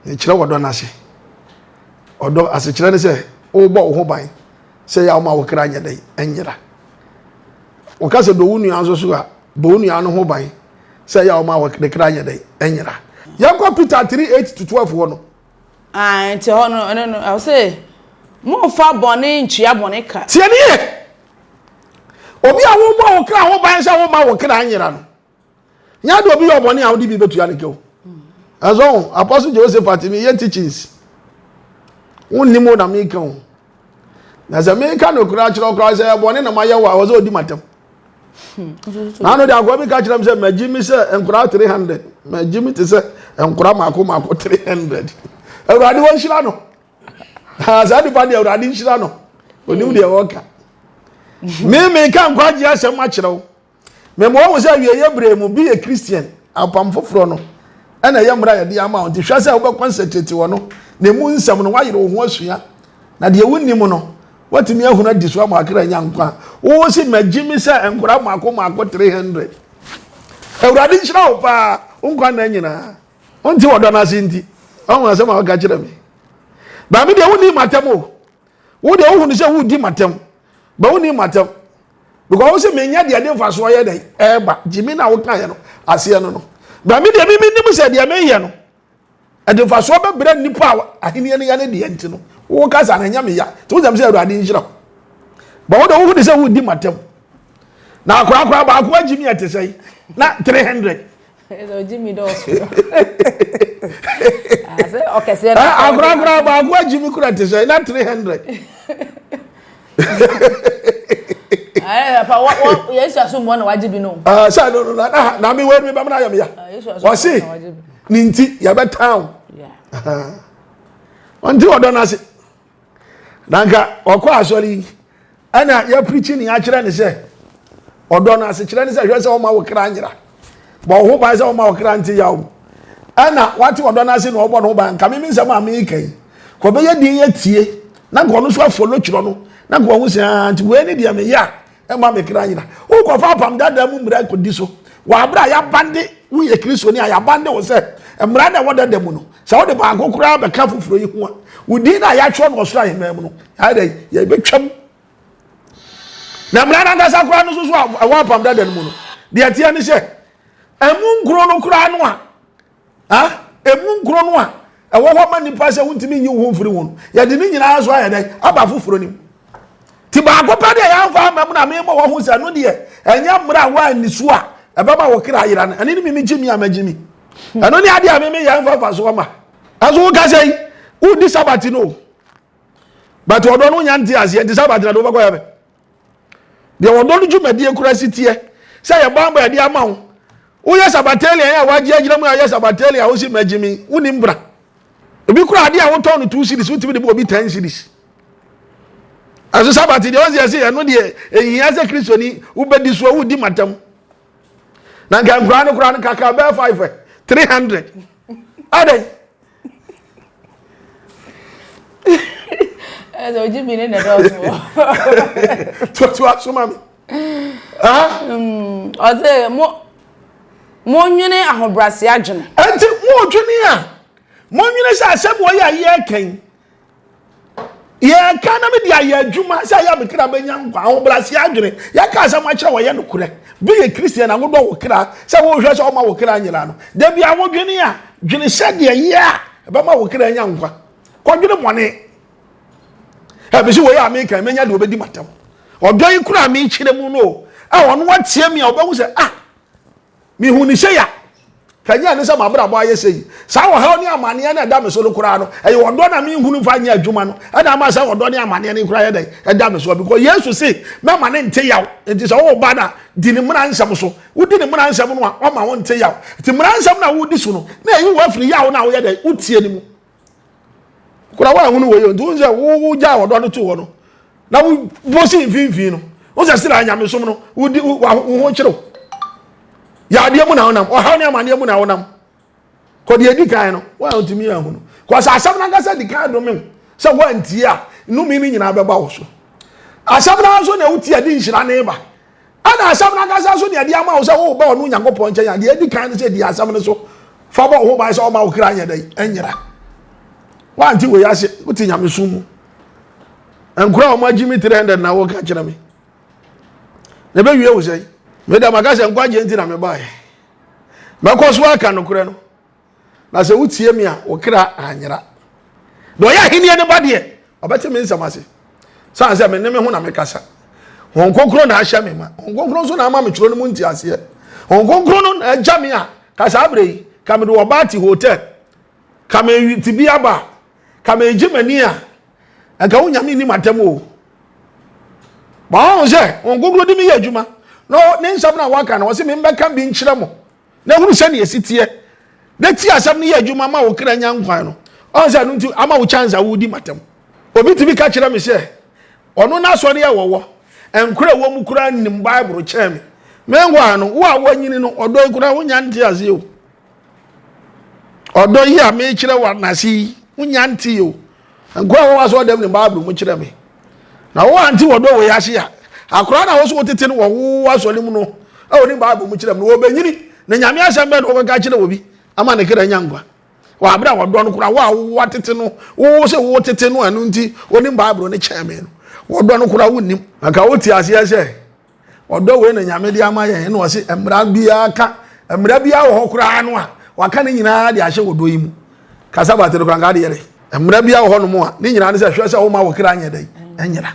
Mekyerɛ ɔdɔ no ase. Ɔdɔ asekyerɛ ne sɛ wobɔ wo ho ban sɛ yɛ a woma wo kra nyɛ dɛn ɛnyera. Wɔka sɛ dɔ wo nua nso so a, bɔ wo nua no ho ban sɛ yɛ a woma ne kra nyɛ dɛn ɛnyera. Yɛnkɔ Peter 3 8 to 12 hɔ no. Ah, nti hɔ no, ɛno no, ɛwɔ sɛ momfa bɔne ntua bɔne ka. Tie ne yie. Obi a wobɔ wo kra ho ban sɛ woma wo kra nyera no, Nyɛ de obi yɛ ɔbɔne a wode bi bɛtua ne ka o. Ɛsɛ ho, Apostle Jehoshaphat meyɛ teachings. Wonnim o na meka o. Na sɛ meka nokorɛ akyerɛ wo koraa sɛ ɛbɔne na mayɛ wo a, ɛwɔ sɛ ɔdi m'atɛm. Na ano de akoa bi ka kyerɛ m sɛ magye mi sɛ nkoraa 300. Magye mi te sɛ nkoraa mako mako 300. Awurade wɔnhyira no. Saa nipa deɛ Awurade nhyira no. Onim deɛ wɔka. Me meka nkwagye asɛm akyerɛ wo. Mema wɔahu sɛ awieeɛ berɛ mu bi yɛ Christian apam foforɔ no ɛna ɛyɛ mmara a yɛde ama wo nti hwɛ sɛ wobɛkɔ nsɛkyerɛte wɔ no na emu nsɛm no woayere wo ho asua na deɛ wonim no woatumi ahunu adi so ama akra anya nkwa wo se magye me sɛ nkora mmaako mmaako 300 Awurade nhyira wo paa wo nkwa nna nyinaa wonte wɔdɔ no ase nti ɔho asɛm a woka kyerɛ me baa me deɛ wonni matam o wo deɛ wohunu sɛ wodi matam ba wonni matam because wo sɛ menya deɛ de mfasoɔ yɛ dɛn ɛɛba gyimi na wokaeɛ no aseɛ no no ba me deɛ mimi nim sɛ deɛ meyɛ no ɛde mfasoɔ bɛbrɛ nnipa a ahenni no yɛ ne deɛ nti no wo kasa no ɛnyɛ me ya nti wosɛm sɛ awurade nhyira wo ba wo deɛ wohu de sɛ wodi matam na akorakora baako agyi mi ɛte sɛ na 300 Akorakora baako agyi mi kura te sɛ na 300. Yesu aso mmɔ na wagye bi no. Sɛ no no na na mi wɔ mi ba mi na ayɛ mi ya. Wɔsi ne nti yɛbɛtan o. Ɔnti ɔdɔ n'ase. Na nka ɔkɔ asɔre yi ɛna yɛpirikyi ne akyerɛ ne sɛ ɔdɔ no asekyerɛ ne sɛ hwɛ sɛ ɔma wo kra nyera bɔ wo ho ban sɛ ɔma wo kra nte yaw mu ɛna wate ɔdɔ no ase na ɔbɔ ne ho ban nka meme nsɛm a meka yi kɔ bɛyɛ din atie na nka ɔno nso afolo twerɛ no na nka ɔho sɛ ah, nti wei ne deɛ meyɛ a ɛma me kra nyera wokɔfa apam dada mu mmara kɔdi so wɔ aberɛ a yɛabande woyɛ kristoni a yɛabande wo sɛ mmara na ɛwɔ dada mu no Sɛ wode baako koraa bɛka foforɔ yi ho a, wo din no a yɛatwerɛ no ɔsoro ahemman mu no, ayɛ dɛ yɛbɛtwam. Na mmara no ankasa koraa no nso so a ɛwɔ apam dada no mu no, deɛ ɛteɛ ne sɛ, ɛmu nkuro no koraa no a, ah, ɛmu nkuro no a ɛwɔ hɔ ma nnipa sɛ wontumi nyi wo ho mfiri ho no, yɛde ne nyinaa nso ayɛ dɛ aba foforɔ no mu. Ti baako pɛ deɛ yɛamfa amma mu na mema wɔho sɛ ɛno deɛ ɛnyɛ mmerɛ a woanni so a ɛbɛma wo kra ayera no, ɛne ne mimi gye mi a magye mi. Ɛno ne adeɛ a meme yɛ mfa mfa so ma. Ɛso woka sɛ yi wodi sabati no but ɔdɔ no wonya nte aseɛ nti sabati na de wobɛkɔ heaven. Deɛ ɔdɔ no dwumadie kora si teɛ sɛ yɛ banbɔ yɛde ama wo woyɛ sabatalian a wagye agyina mu a yɛ sabatalian a wosi magye mi wonim bra. Ebi kura adeɛ a wotɔn no two cedis wotumi de bɔ obi ten cedis. Ɛso sabati deɛ ɔsi ɛsi ɛno deɛ ehia sɛ kristoni wobɛdi so wodi matam. Na nka nkura no kura no kakra bɛyɛ five ɛ 300. Adɛn? Ɛsɛ ogye mi ne na ɛdɔɔso. Tuatua so ma mi. Ɔsɛ mo Monnwene ahobrɛase adwene. Enti modwene a, monnwene sɛ asɛm wɔ yɛ a yɛreka yi, yɛreka na mede ayɛ adwuma sɛ ɛyɛ a me kra bɛnya nkwa. Ahobrɛase adwene. Yɛka asɛm akyerɛ wɔyɛ nokorɛ. Bi yɛ Christian a wodɔ wo kra sɛ wohwɛ sɛ ɔma wo kra nyera no. Da bi a wodwene a, dwene sɛdeɛ yɛ a ɛbɛma wo kra anya nkwa. Kɔdwene bɔne. Ɛbi sɛ wei a meka menya deɛ ɔbɛdi matam. Ɔdɔ yi kora a mekyerɛ mu no, a ɔno atie me a ɔbɛhu sɛ ah mehu ne sei a. Ka nyɛ ne sɛ m'abrabɔ ayɛ sei. Saa ɔhaw ne amaneɛ no a ɛda me so no koraa no, ɛyɛ ɔdɔ na menhunu mfa nyɛ adwuma no ɛna ama saa ɔdɔ ne amaneɛ no koraa yɛ dɛn ɛda me so. Because Yesu se mɛma ne nte yaw. Nti sɛ woba no a, di ne mmara nsɛm so. Wodi ne mmara nsɛm no a, ɔma wo nte yaw. Nti mmara nsɛm no a wodi so no, na ɛyi wo afiri yaw no a woyɛ dɛn wotie no mu. Kora woanhunu wei o, nti wohu sɛ wogyaa ɔdɔ no too hɔ no, na wobɔ si mfimfini no, wo sɛ sra nyamesom no, wodi wo ho kyerɛw. Yadeɛ mu na wonam, ɔhaw ne amaneɛ mu na wonam. Kɔ deɛ edi kan no, woantumi anhunu. Kɔ sɛ asɛm no ankasa di kan dome wo sɛ woantie a, nnome no nyinaa bɛba wo so. Asɛm no ara nso na wotie a, de nhyira no ba. Ɛna asɛm no ankasa nso na ɛde ama wo sɛ woreba ɔno Onyankopɔn nkyɛn a, deɛ edi kan no sɛ di asɛm no so fa bɔ wo ho ban sɛ ɔma wo kra nyɛ dɛn ɛnyera. Woante wei ase, wote nyamesom mu. Nkora a wɔn agye me 300 na wɔka kyerɛ me. Na ɛbɛwie wo sɛn? Meda maka sɛ nkwagyeɛ nti na mebaeɛ. Mɛkɔ so aka nokorɛ no. Na sɛ wotie me a, wo kra anyera. Deɛ ɔyɛ ahennie no ba deɛ, ɔbɛte me nsɛm ase. Sane sɛ me ne me ho na mekasa. Honhom Kronkron na ahyɛ me ma. Honhom Kronkron nso na ama me twerɛ no mu nteaseɛ. Honhom Kronkron no na agya me a, ka saa berɛ yi, ka mede ɔbaa te hotel, ka me te bi aba, ka megye m'ani a, nka wo nyame nni m'atam o. Ma ɔhu sɛ Honhom Kronkron de me yɛ adwuma. Na ne nsɛm no a waka no, ɔse membɛka bi nkyerɛ mo. na hunu sɛnea ɛsi teɛ, na ti asɛm no yɛ adwuma ma wo kra nya nkwa no, ɔn sɛ ɛno nti ama wo chance a wodi matam. Obi tumi ka kyerɛ me sɛ ɔno n'asɔre a wɔwɔ, nkora ɛwɔ mu koraa nim Bible kyɛn me. Meanwhile no, wo a woanyini no, ɔdɔ yi koraa wonya nte aseɛ o. Ɔdɔ yi a mekyerɛ wo anase yi, wonya nte o. Nkoa a wɔwɔ asɔre dɛm ne Bible mu kyerɛ me. Na wo ante wɔdɔ wei ase a, akora na wo so wotete no wɔ wo asɔre mu no a wɔnim Bible mu kyerɛ me no, wɔbɛnyini na Nyame asɛm bɛn na wɔbɛka kyerɛ wɔ bi ama ne kra nya nkwa. Wɔ abere a wɔdɔ no koraa, wo a woatete no, wo sɛ wotete no ɛno nti wɔnim Bible no kyɛn me no, wɔdɔ no koraa wonnim. Anka wote aseɛ sɛ Ɔdɔ wei na Nyame de ama yɛn, ɛna ɔse mmara biara ka, mmara biara wɔ hɔ koraa no a, waka ne nyinaa de ahyɛ ɔdɔ yi mu. Ka Sabat no koraa nka ade yɛrɛ. Mmara biara wɔ hɔ nom a, ne nyinaa ne sɛ hwɛ sɛ woma wo kra nyɛ dɛn, ɛnyera.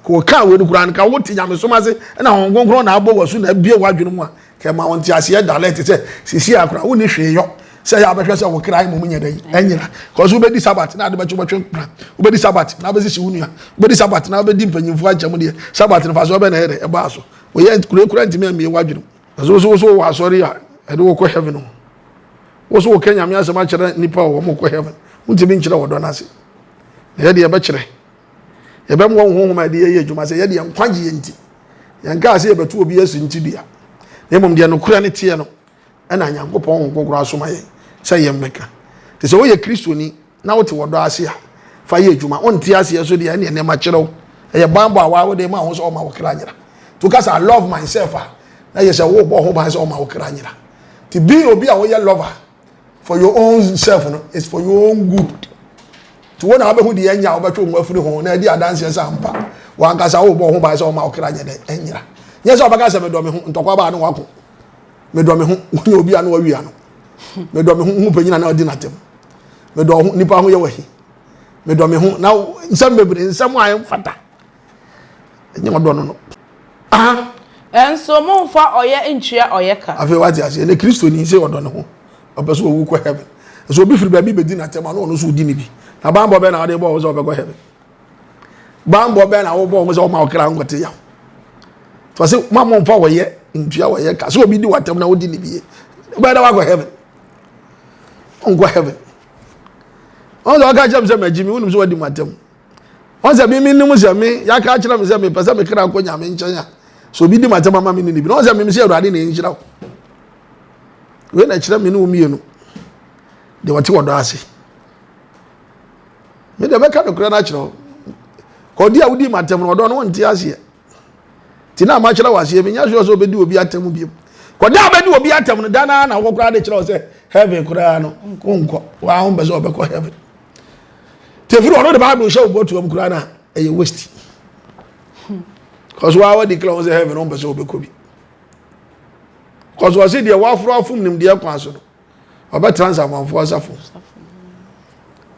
Ka ɔka wei no koraa no, ka wote nyamesom ase, ɛna Honhom Kronkron na abɔ w'asu na abue w'adwene mu a, ka ɛma wo nteaseɛ dalɛte sɛ sisi a koraa wonni hwee yɔ sɛ yɛ abɛhwɛ sɛ wo kra mmom nyɛ dɛn ɛnyera. Kɔso wobɛdi Sabat na ade bɛkye wobɛtwe mpena, wobɛdi Sabat na wobɛsisi wo nua, wobɛdi Sabat na wobɛdi mpanyimfoɔ akyɛm deɛ, Sabat no mfasoɔ bɛn na ɛyɛ dɛ ɛbaa so? Woyɛ kura kura ntumi ammie w'adwene mu. Ɛso wo so wo so wɔ asɔre a ɛde wo kɔ heaven ho. Wo so woka Nyame asɛm akyerɛ nnipa a wɔn kɔ heaven. Wontumi nkyerɛ wɔdɔ no ase. Na yɛde yɛbɛkyerɛ. Yɛbɛmoa wo honhom a yɛde yɛyɛ adwuma sɛ yɛde yɛn nkwagyeɛ nti. Yɛnkaa sɛ yɛbɛto obi asu nti dua. Na mmom deɛ nokorɛ no teɛ no, ɛna Nyankopɔn Honhom Kronkron asoma yɛn sɛ yɛmmɛka. Nti sɛ woyɛ Kristoni na wote wɔdɔ ase a, fa yɛ adwuma. Wonte aseɛ so deɛ, ɛneɛ nneɛma kyerɛ wo. Ɛyɛ banbɔ a waa wode ma ho sɛ ɔma wo kra nyera. Nti woka sɛ I love myself a, na yɛ sɛ wobɔ ho ban sɛ ɔma wo kra nyera. Nti being obi a woyɛ lover for your own self no is for your own good. Nti wo na wobɛhu deɛ ɛnyɛ a wobɛtwe wo ho afiri ho na adi adanseɛ sɛ ampa wankasa wobɔ ho ban sɛ ɔma wo kra nyɛ dɛ ɛnyera. Nyɛ sɛ wobɛka sɛ medɔ me ho, ntɔkwa baa ne wako. Medɔ me ho, wonya obi a na wawia no. Medɔ me ho, hu panyin a na ɔdi n'atɛm. Medɔ ho, nipa ho yɛ wahi. Medɔ me ho, na nsɛm bebree, nsɛm a ɛmfata. Ɛnyɛ ɔdɔ no no. Aha. Nso momfa ɔyɛ ntua ɔyɛ ka. Afei wate aseɛ, ne Kristoni sɛ ɔdɔ ne ho, ɔpɛ sɛ ɔwu kɔ heaven. Nso obi firi baabi bɛdi n'atɛm a na ɔno nso ɔdi ne bi. Na banbɔ bɛn na ɔde bɔ wo sɛ ɔbɛkɔ heaven? Banbɔ bɛn na wobɔ wo sɛ ɔma wo kra nkɔte yaw? Fa sɛ ma momfa wɔyɛ ntua wɔyɛ ka sɛ obi di w'atɛm na wodi ne bie. Wobɛyɛ dɛ wakɔ heaven. Wonkɔ heaven. Ɔn sɛ ɔka kyerɛ me sɛ magyi me, wonim sɛ wadi m'atɛm. Ɔn sɛ me menim sɛ me, yɛaka akyerɛ me sɛ mepɛ sɛ me kra kɔ Nyame nkyɛn a, sɛ obi di m'atɛm ama me ne ne bi. Na ɔn sɛ mem sɛ Awurade na ɛnhyira wo. Wei na ɛkyerɛ me ne wo mmienu deɛ ɔte ɔdɔ ase. Me deɛ mɛka nokorɛ no akyerɛ wo. Kɔdi a wodi m'atɛm no, ɔdɔ no wonte aseɛ. Nti na makyerɛ wo aseɛ, menya sure sɛ wobɛdi obi atɛm biom. Kɔda a wobɛdi obi atɛm no, da no ara na wokɔ koraa de kyerɛ wo sɛ heaven koraa no, wonkɔ. Waa wompɛ sɛ wɔbɛkɔ heaven. Nti ɛfiri ɔno de Bible hyɛ wo bɔtoam koraa no a, ɛyɛ waste. Kɔso waa wadi kra wo sɛ heaven wompɛ sɛ wobɛkɔ bi. Kɔso ɔse deɛ waforo afom nimdeɛ kwan so no, ɔbɛtra nsamanfoɔ asafo.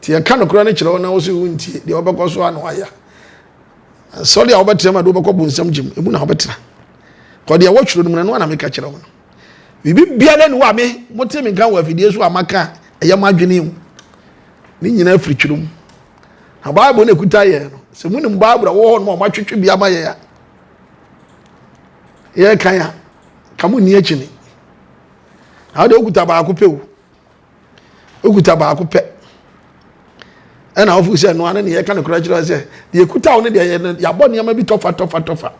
Nti yɛka nokorɛ no kyerɛ wo na wo sɛ wontie, deɛ wobɛkɔ so a na wayɛ. Sɔre a wobɛtena mu a de wobɛkɔ bonsam gyem, emu na wobɛtena. Kɔ deɛ wɔtwerɛ no mu no, ɛno ara na meka kyerɛ wo no. Biribi biara ni hɔ a me mote me nka wɔ afidie so a maka a ɛyɛ m'adwene mu. Ne nyinaa firi twerɛ mu. Na Bible no ɛkuta yɛn no, sɛ monim Bible a wɔwɔ hɔ nom a wɔatwetwe bi ama yɛn a, yɛrekan a, ka mo nni akyi ni. Na wode wokuta baako pɛ o. Wokuta baako pɛ. Ɛna wofo sɛ ɛno ano ne yɛka no koraa kyerɛ sɛ deɛ ɛkuta wo no deɛ yɛabɔ nneɛma bi tɔfa tɔfa tɔfa.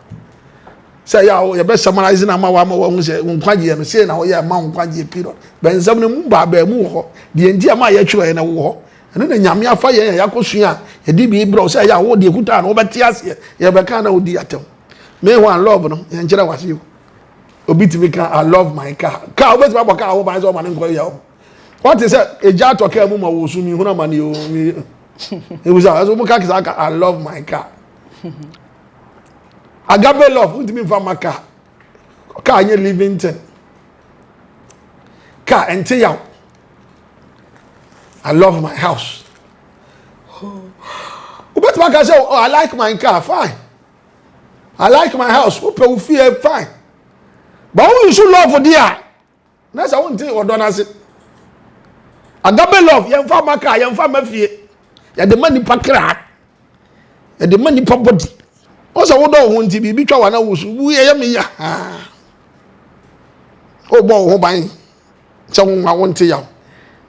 Sɛ yɛ a yɛbɛ summarize na ama wama wahu sɛ wo nkwagyeɛ no sei na woyɛ ɛma wo nkwagyeɛ period. Bɛnsɛm no mu baabaa mu wɔ hɔ. Deɛ nti ama yɛtwerɛ yɛ no wɔ hɔ. Ɛno na Nyame afa yɛn a yɛakɔsua a yɛde bi brɛ wo sɛ ɛyɛ a wo deɛ ɛkuta no wobɛte aseɛ. Yɛbɛka na wodi atɛm. Meanwhile love no yɛnkyerɛ wase o. Obi tumi ka I love my car. Car wobɛtumi abɔ car ho ban sɛ ɔma ne nkɔ yɛ wo. Wɔte sɛ egya atɔ car mu ma wɔ so mehunu amane o. Ebu sɛ ɛso mo ka kisa ka I love my car. Agape love wontumi nfa ma car. Car nyɛ living thing. Car ɛnte yaw. I love my house. Wobɛtumi aka sɛ oh, I like my car fine. I like my house. Wopɛ wo fie fine. But wo use love di a na sɛ wonte ɔdɔ no ase. Agape love yɛmfa ma car yɛmfa ma fie. Yɛde ma nipa kra. Yɛde ma nipa body. Wo sɛ wodɔ wo ho nti biribi twa wa na wo so wu yɛyɛ me ya. Wobɔ wo ho ban sɛ wo nwa wonte yaw.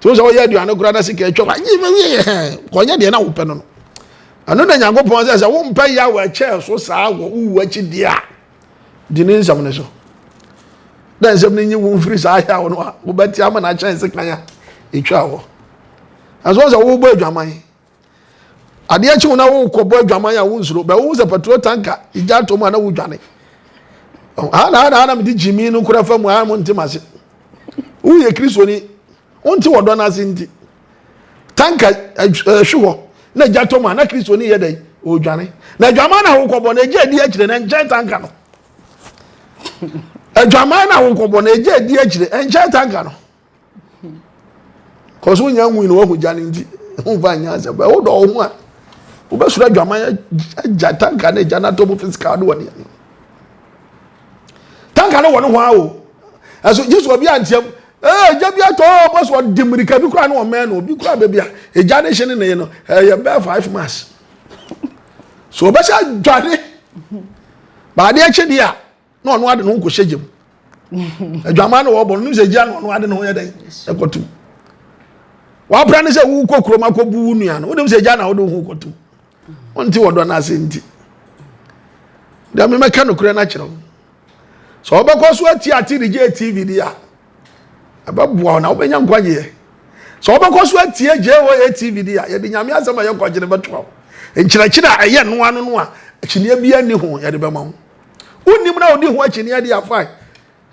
Nti wo sɛ woyɛ aduane koraa na sika atwa wa kɔnyɛ deɛ na wopɛ no no. Ɛno na Nyankopɔn sɛ sɛ wompɛ yaw ɛkyɛɛ so saa wɔ wowu akyi deɛ a di ne nsɛm no so. Dɛ nsɛm no nyi wo mfiri saa yaw no a wobɛte ama no akyɛn sekan a ɛtwa hɔ. Ɛnso sɛ wobɔ adwaman adeɛ kye wo na wokɔbɔ adwaman a wonsuro bɛ wohu sɛ petrol tanker gya atɔ mu a na wodwane ana ana ana mede gyimi no kora fa mu a mo nte mase woyɛ kristoni wonte wɔdɔ no ase nti tanka ɛhwe hɔ na gya tɔ mu a na kristoni yɛ dɛn ɔdwane na adwaman na wokɔbɔ no ɛgya adi akyire na nkyɛn tanka no adwaman na wokɔbɔ no ɛgya adi akyire nkyɛn tanka no Kɔso wonya nwui na wahu gya no nti womfa nyɛ asɛm bɛ wodɔ wo ho a wobɛsoro adwaman agya tanka no agya no atɔ mu physical de wɔ ne ano tanka no wɔ ne ho a o ɛso gye so obi anteam ee gya bi atɔ ɔ bɔ so ɔde mmirika bi koraa ne ɔmɛn no obi koraa baabi a egya ne hye ne ne no ɛyɛ bɛɛ 5 miles so ɔbɛhyɛ adwane baadeɛ kye deɛ a na ɔno ade ne ho nkɔhyɛ gya mu adwaman na wɔbɔ no nim sɛ gya na ɔno ade ne ho yɛ dɛn ɛkɔtum wapra ne sɛ wokɔ kurom akɔbu wo nua no wonim sɛ gya na wode wo ho kɔtum wonte wɔdɔ no ase nti deɛ memɛka nokorɛ no akyerɛ wo sɛ wobɛkɔ so atie ate de gye tv di a ɛbɛboa wo na wobɛnya nkwagyeɛ sɛ wobɛkɔ so atie JOA tv di a yɛde nyame asɛm a ɛyɛ nkwagye no bɛtoa wo nkyerɛkyerɛ a ɛyɛ noa no no a akyinnyeɛ biara nni ho yɛde bɛma wo Wonnim na wodi ho akyinnye adi a fine.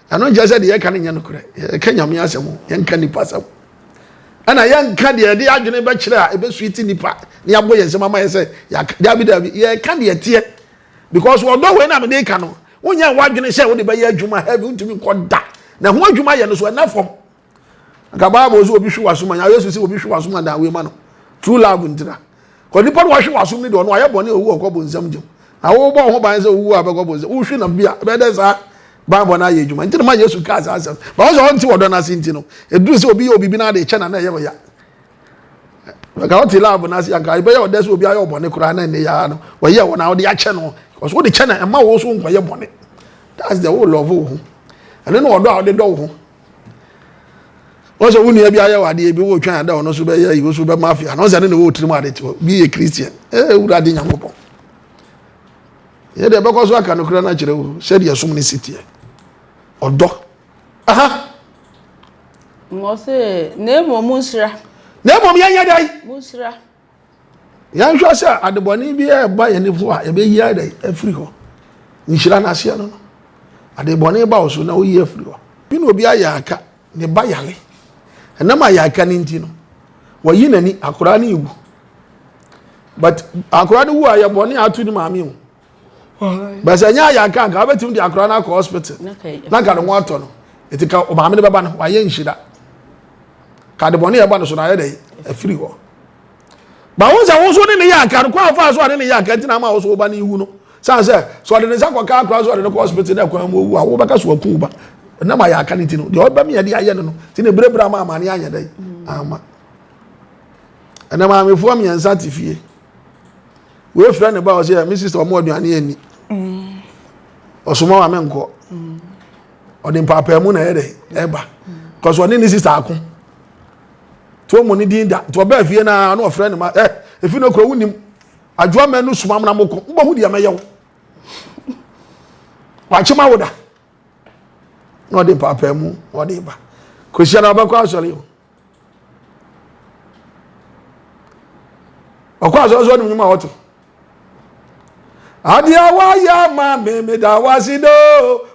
Ɛno nkyerɛ sɛ deɛ yɛka no nyɛ nokorɛ. Yɛka Nyame asɛm o, yɛnka nipa asɛm. Ɛna yɛnka deɛ yɛde adwene bɛkyerɛ a ɛbɛsuiti nipa na yɛabɔ yɛn nsam ama yɛ sɛ yɛaka. Dabi dabi, yɛka deɛ ɛteɛ. Because ɔdɔ wei na mede ka no, wonyɛ w'adwene sɛ wode bɛyɛ adwuma heavy, wontumi nkɔ da. Na ho adwuma yɛ no so ɛnɛ fam. Nka Bible sɛ obi hwe w'asom a, Yesu sɛ obi hwe w'asom a dan wei ma no. True love ntira. Kɔ nipa no wahwe w'asom no deɛ ɔno ayɛ bɔne owu ɔkɔ bonsam gyam. Na wobɔ ho ban sɛ owu a bɛkɔ bonsam. Wohwe na bi a ɛbɛyɛ dɛ saa banbɔ no ayɛ adwuma. Nti na ma Yesu kaa saa asɛm. Ba wo sɛ ɔnte ɔdɔ no ase nti no, ɛduru sɛ obi yɛ obi bi na ade kyɛ na na ɛyɛ ɔya. Nka wote love no ase anka ɛbɛyɛ ɔdɛ sɛ obi ayɛ ɔbɔne koraa na ɛnɛ yɛ no wɔyɛ wɔ na wode akyɛ no. Because wode kyɛ na ɛma wo so nkɔyɛ bɔne. That's the whole love wo ho. Ɛno ne ɔdɔ a wode dɔ wo ho. Wɔn sɛ wo nua bi ayɛ wɔ adeɛ bi wɔretwɛn ada ɔno nso bɛyɛ yi nso bɛma afei ano sɛ ne na ɛwɔ tirim ade te hɔ bi yɛ Christian ee wura de Nyankopɔn yɛ deɛ bɛkɔ so aka no kura no akyerɛ wo sɛdeɛ som ne si teɛ ɔdɔ aha. Wɔse na mmom monhyira. Na mmom yɛnyɛ dɛn? Monhyira. Yɛnhwɛ sɛ adebɔne bi reba yɛn ho a, yɛbɛyi ayɛ dɛn afiri hɔ. Nhyira no aseɛ no no. Adebɔne ba wo so na woyi afiri hɔ. Bi na obi ayɛ aka, ne ba yale. Ɛnam ayɛ aka no nti no, wɔyi n'ani, akwaraa no ewu. But akwaraa no wu a yɛ bɔne ato ne maame o. But sɛ ɛnyɛ ayɛ aka anka wobɛtumi de akwaraa no akɔ hospital na nka ne ho atɔ no. Nti ka maame no bɛba no, wayɛ nhyira. Ka adebɔne a ɛba no so no ayɛ dɛn afiri hɔ. Ba wo sɛ wo nso ne ne yɛ aka no kwan afa so a ne ne yɛ aka nti na ama wo so wo ba no iwu no san sɛ sɛ ɔde ne nsa kɔka akora so ɔde no kɔ hospital na kwan mu owu a wobɛka so waku wo ba. Ɛnam ayɛ aka no nti no, deɛ ɔbɛm yɛde ayɛ no no, nti na ebirebire ama amane anyɛ dɛ ama. Ɛnna maamefoɔ mmiɛnsa te fie. Wei frɛ ne ba ɔsɛ me sista ɔmo aduane ani. Ɔsoma wa menkɔ. Ɔde mpaapaamu na ɛyɛ dɛ ɛba. Kɔsɔ ɔne ne sista ako. Nti ɔmo ne din da. Nti ɔbaa fie naa na ɔfrɛ ne ma ɛ efi no kura wunim. Adwoa mɛnu soma mo na mo ko. Mbɔhu deɛ mɛyɛ wo. Wakyema wo da. Na ɔde mpaapaamu na ɔde ba. Kɔsia na ɔbɛkɔ asɔre o. Ɔkɔ asɔre so ɔnim nnwom a ɔto. Adeɛ a wayɛ ama me meda wase do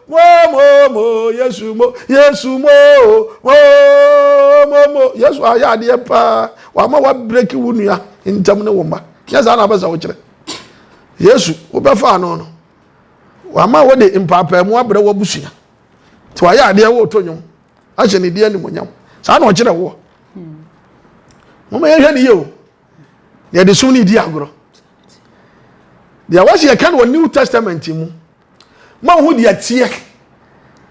mo mo mo Yesu mo Yesu mo mo mo mo Yesu ayɛ adeɛ paa wama wabreki wo nua ntam ne wo mma nyɛ saa na abɛsɛ wokyerɛ Yesu wobɛfa ano no wama wode mpaapaamu abrɛ w'abusua nti wayɛ adeɛ woto nnwom ahyɛ ne di animonyam saa na ɔkyerɛ woɔ moma yɛhwɛ ne yie o yɛde som ne di agorɔ deɛ wɔsi yɛka no wɔ new testament mu ma wo ho deɛ teɛ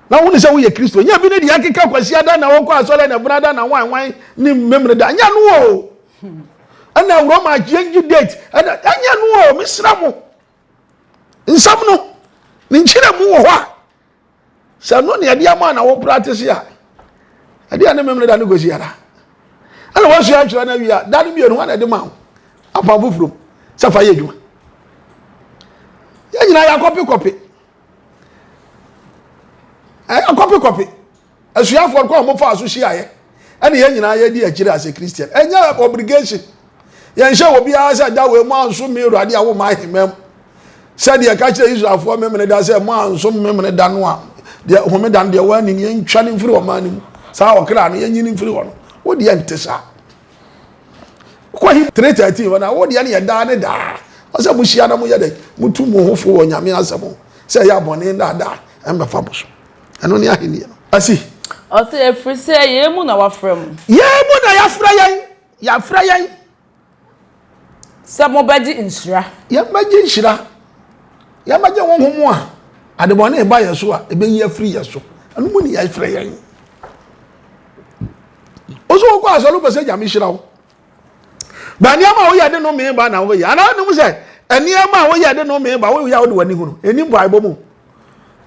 na wo ne sɛ woyɛ kristo nyɛ bi ne deɛ akeka kwasi ada na wɔkɔ asɔre na ɛbena da na wan wan ne mmemmere da nyɛ no o ɛna roma change date ɛna ɛnyɛ no o mesrɛ mo nsɛm no ne nkyerɛ mu wɔ hɔ a Sɛ ɛno ne ɛde ama na wo practice a, ɛde a ne memene da ne kɔsi ara. Ɛna wasua atwerɛ no awie a, da no mmienu hɔ na ɛde ma wo apam foforɔ mu sɛ fa yɛ adwuma. Yɛn nyinaa yɛakɔpe kɔpe. Yɛakɔpe kɔpe. Asuafoɔ kɔ a wɔfaa so hyiaeɛ ɛne yɛn nyinaa yɛdi akyire as a Christian. Ɛnyɛ obligation. Yɛnhyɛ obiara sɛ da wei mo anso me Awurade a woma ahemma mu. Sɛdeɛ ɛka kyerɛ Israelfoɔ Memeneda sɛ mo anso Memeneda no a deɛ homeda no deɛ wɔanni no yɛntwa no mfiri ɔman no mu. Saa ɔkra no yɛnyi no mfiri hɔ no. Wo deɛ nte saa. Kɔ Heb 3:13 hɔ na wo deɛ no yɛ daa ne daa. Ɔsɛ mo hyia na mo yɛ dɛ motu mo ho fo wɔ Nyame asɛm ho sɛ ɛyɛ abɔne nnaadaa ɛmmɛfa mo so. Ɛno ne ahenni no. Asi. Ɔse ɛfiri sɛ yei mu na wɔafrɛ mo. Yei mu na yɛafrɛ yɛn. Yɛafrɛ yɛn. Sɛ mobɛgye nhyira. Yɛbɛgye nhyira. Yɛbɛgye honhom a adebɔne ba yɛn so a ɛbɛyi afiri yɛn so. Ɛno mu ne yɛafrɛ yɛn. Wo so wokɔ asɔre wopɛ sɛ Nyame hyira wo. Ba nneɛma a woyɛ de no mee ba na woyɛ. Anaa wonim sɛ nneɛma a woyɛ de no mee ba woyɛ a wode w'ani hunu. Ɛni mpaebɔ mu.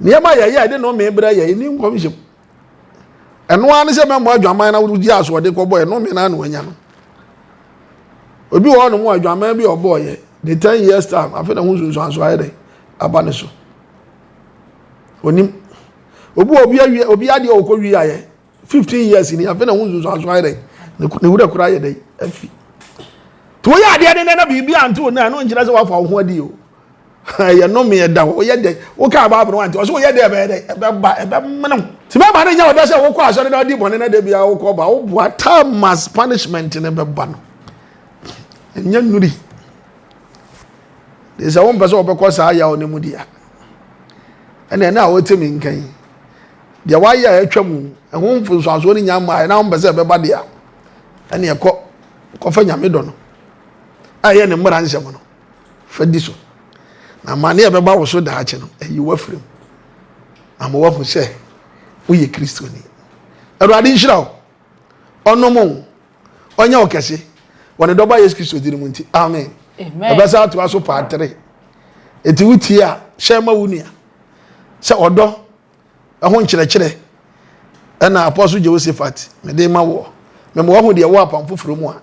Nneɛma a yɛyɛ de no mee brɛ yɛ ɛni nkɔmhyɛ mu. Ɛno ara ne sɛ mɛmmɔ adwaman na wogye asoɔden kɔbɔ ɛno me na na wanya no. Obi wɔ hɔnom a adwaman bi a ɔbɔɔyɛ ne 10 years time afei na ho nsunsuanso ayɛ dɛ aba ne so. Onim. Obi wɔ obi awie obi adeɛ a ɔkɔ wie ayɛ 15 years ni afei na ho nsunsuanso ayɛ dɛ ne wura kura ayɛ dɛ afi. Nti woyɛ adeɛ ne nɛ na biribi anto na ɛno nkyerɛ sɛ wafa wo ho adi o. Ɛyɛ nnome ɛda hɔ. Woyɛ dɛ wokaa Bible no wante ɔsɛ woyɛ dɛ ɛbɛyɛ dɛ ɛbɛba ɛbɛmene wo. Nti bɛma no nyɛ ɔdɛ sɛ wokɔ asɔre na wodi bɔne na da biara wokɔ ba woboa time as punishment no bɛba no ɛnyɛ nnuri. De sɛ wompɛ sɛ wɔbɛkɔ saa yaw no mu deɛ ɛna ɛna a wote me nka yi deɛ woayɛ a atwa mu ɛho mfonsoasoɔ no nya mmaa na wompɛ sɛ ɛbɛba deɛ ɛne ɛkɔ kɔfa nyame dɔ no a ɛyɛ ne mmara nsɛm no fa di so na amane a ɛbɛba wo so daakye no ayi wo afiri mu ama woahu sɛ woyɛ kristoni awurade nhyira wo ɔnom wo ɔnyɛ wo kɛse wɔ ne dɔba yesu kristo din mu nti amen ɛbɛsa atoa so paatere ɛti wotie a hyɛ ma wo nua sɛ ɔdɔ ɛho nkyerɛkyerɛ ɛna Apostle Jehoshaphat mede ma woɔ. Mema wahu deɛ ɛwɔ apam foforɔ mu a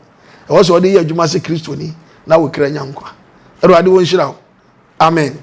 ɛwɔ sɛ ɔde yɛ adwuma sɛ Kristoni na wo kra nya nkwa. Awurade wɔ nhyira wo. Amen.